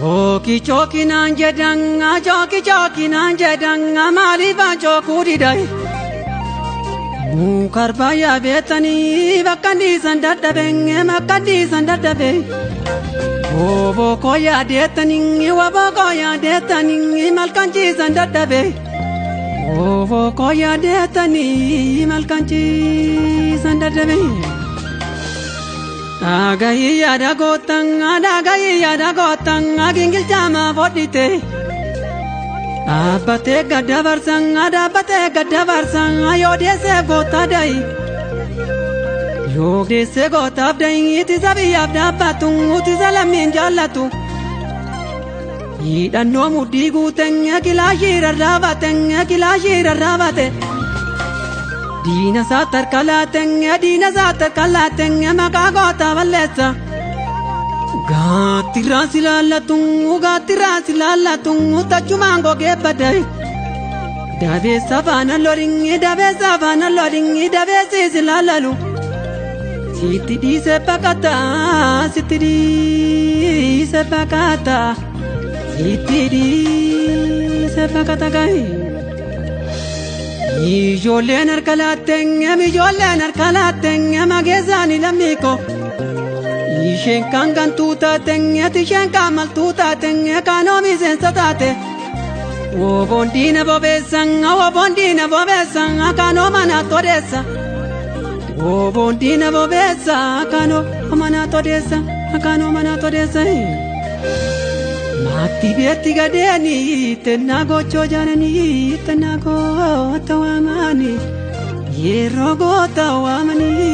Choki choki naan jedhanga choki choki naan jedhanga maaliif chokuu didai. Mukarba yaabeetanii bakka dhiisan dadhabee bakka dhiisan dadhabee. Obbo yaadeetanii waboo yaadeetanii malkan ciisan dadhabee. Obbo yaadeetanii malkan ciisan dadhabee. Dhagahi yaada gootan dhagahi yaada gootan gingilchaama fodhite. Dhaabbatee gadda barsan dhaabbatee gadda barsan yoo deessee goota da'i. Yoo deessee gootaaf da'i ittisa biyyaaf dhaabbatu ittisa lammiin jaallatu. Hidhannoo mudhii guuteen kilaashii rarraabate kilaashii rarraabate. Diina isaa tarka laateen diina isaa tarka laateen maqaa goota balleessa. Gaattirraa si laallatu gaattirraa si laallatu tachumaan gogee badde. Dabeessa faana loringi dabeessa faana loringi dabeessi si laallalu. Sitti dhiise baqata sitti dhiise baqata sitti dhiise baqata gahi. Ijoolleen harka laateen ijoolleen harka laateen mageessaani lammiiko. Isheen kan gantuu taateen isheen kan maltuu taateen kan oomiseensa taate. Woboon diina bobeessan woboon diina bobeessan kan oomana todeessa. Woboon diina bobeessa kan oomana todeessa kan oomana todeessa. Maatti beetti gadeeni tennaa gochoo jaananii tennaa goota waamanii yeroo goota waamanii.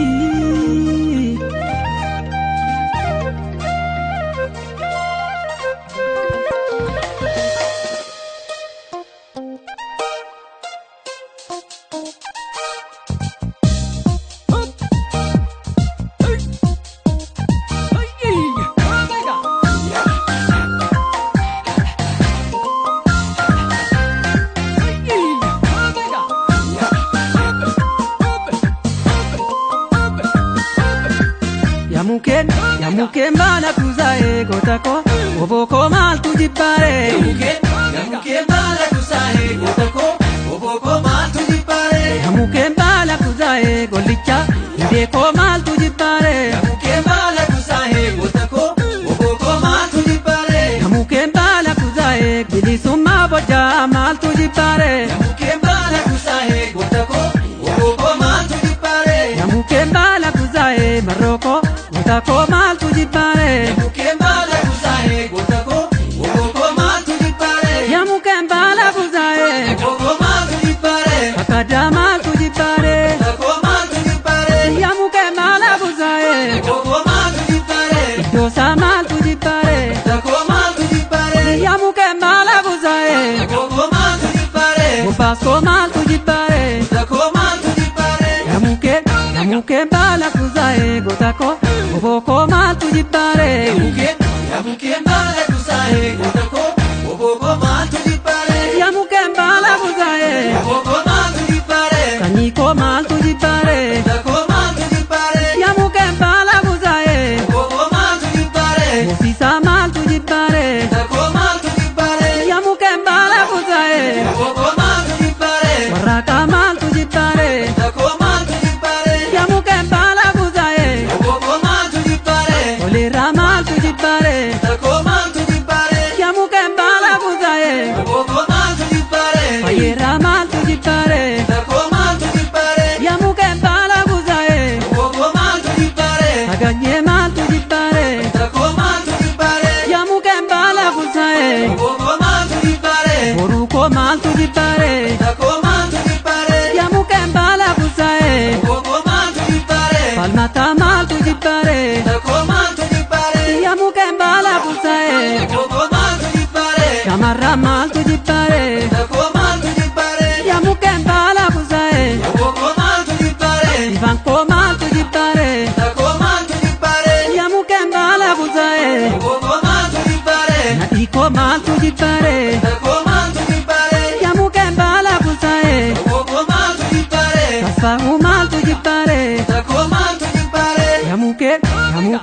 Yamukeen baala kuusaa'ee goota koo obbo koo maaltu jibbaaree. Yamukeen baala kuusaa'ee goota koo obbo koo maaltu jibbaaree. Yamukeen baala kuusaa'ee gollicha hundee koo maaltu jibbaaree. Yamukeen baala kuusaa'ee goota koo obbo koo maaltu jibbaaree. Yamukeen baala kuusaa'ee bilisummaa bocaa maaltu jibbaaree. Yamukeen baala kuusaa'ee goota koo obbo koo maaltu jibbaaree. Yamukeen baala kuusaa'ee marroo koo. Goota koo maaltu jibbaaree. Yamukeen baala kuusaa'ee goota koo obbo koo maaltu jibbaaree. Yamukeen baala kuusaa'ee. Obbo koo maaltu jibbaaree. Fakkadaa maaltu jibbaaree. Goota koo maaltu jibbaaree. Yamukeen baala kuusaa'ee. Obbo koo maaltu jibbaaree. Iddoosaa maaltu jibbaaree. Goota koo maaltu jibbaaree. Yamukeen baala kuusaa'ee. Obbo koo maaltu jibbaaree. Bobaaskoo maaltu jibbaaree. Goota koo maaltu jibbaaree. Yamukeen yamukeen baala kuusaa'ee goota koo. Obbo koo maaltu jibbaaree. Yamukeen baala kuusaa'ee goota koo obbo koo maaltu jibbaaree. Yamukeen baala kuusaa'ee. Obbo koo maaltu jibbaaree. Sanyii koo maaltu jibbaaree. Goota koo maaltu jibbaaree. Yamukeen baala kuusaa'ee. Obbo koo maaltu jibbaaree. Moosiisaa maaltu jibbaaree. Goota koo maaltu jibbaaree. Yamukeen baala kuusaa'ee. Obbo koo maaltu jibbaaree. Warraaqaa maaltu jibbaaree. Goota koo maaltu jibbaaree. Yamukeen baala kuusaa'ee. Obbo koo maaltu jibbaaree. Toleeraa maaltu jibbaaree. Goota koo maaltu jibbaaree. Yamukeen baala kuusaa'ee. Obbo koo maaltu jibbaaree. Fayyeeraa maaltu jibbaaree. Goota koo maaltu jibbaaree. Yamukeen baala kuusaa'ee. Obbo koo maaltu jibbaaree. Saganyee maaltu jibbaaree. Goota koo maaltu jibbaaree. Yamukeen baala kuusaa'ee. Obbo koo maaltu jibbaaree. Boruu koo maaltu jibbaaree. Goota koo maaltu jibbaaree. Yamukeen baala kuusaa'ee. Obbo koo maaltu jibbaaree. Falmataa maaltu jibbaaree. Goota koo maaltu jibbaaree. Yamukeen baala kuusaa'ee. Obbo koo maaltu jibbaaree. Shamarran maaltu jibbaaree. Goota koo maaltu jibbaaree. Yamukeen baala kuusaa'ee. Obbo koo maaltu jibbaaree. Ifaan koo maaltu jibbaaree. Goota koo maaltu jibbaaree. Yamukeen baala kuusaa'ee. Obbo koo maaltu jibbaaree. Nadhii koo maaltu jibbaaree. Goota koo maaltu jibbaaree. Yamukeen baala kuusaa'ee. Obbo koo maaltu jibbaaree. Tasfaa'uu maaltu jibbaaree. Goota koo maaltu jibbaaree. Yamukeen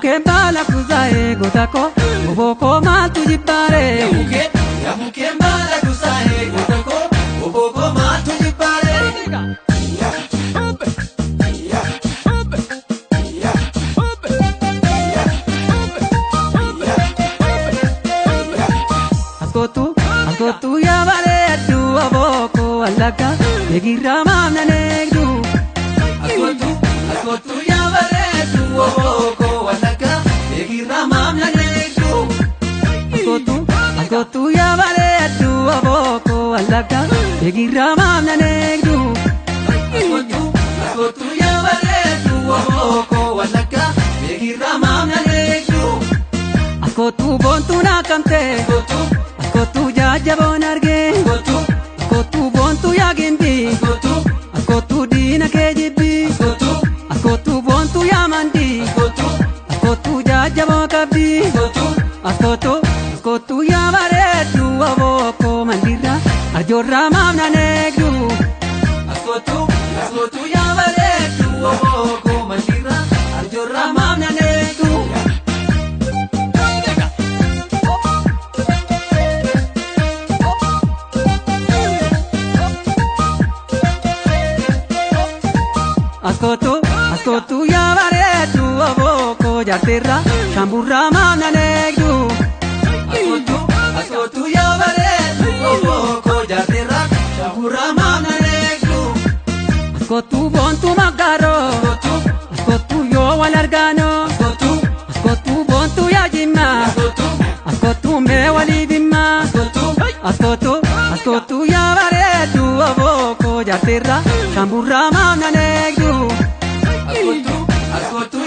Mukkeen baala kuusaa'ee goota koo obbo koo maaltu jibbaaree. Yaa mukkeen baala kuusaa'ee goota koo obbo koo maaltu jibbaaree. Askootu askootu yaa bareeddu obbo koo wallagga eegirraa maamna eegdu. Askootu askootu yaa bareeddu obbo koo wallagga eegirraa maamna eegdu. Askootu askootu yaa bareeddu obbo koo wallagga eegirraa maamna eegdu. Askootu askootu yaa bareeddu obbo koo wallagga eegirraa maamna eegdu. Askootu boontuu naakamtee. Askootu Askootu jajjaboon argee. askootu Askootu boontuu yaa gimbii. askootu Askootu diina kee jibbii. askootu Askootu boontuu yaa mandii. askootu Askootu jajjaboo qabdii. askootu Askootu askootu yaa bareeddu obbo koo mandirra arjoorraa maamnaan eegdu. Askootu askootu yaa bareeddu obbo koo mandirra arjoorraa maamna eegdu. Askootu askootu yaa bareeddu obbo koo jaartirra shamburraa maamnaan eegdu. Askootu askootu yaa bareeddu obbo koo jaartirra shamburraa maamna eegdu. Askootu boontuu maggaaroo. Askootu Askootu yoo wal argaanoo. askootu Askootu boontuu yaa jimmaa. askootu Askootu mee walii dhimmaa. askootu Askootu askootu yaa bareeddu obbo koo jaartirra shamburraa maamnaan eegdu. askootu askootu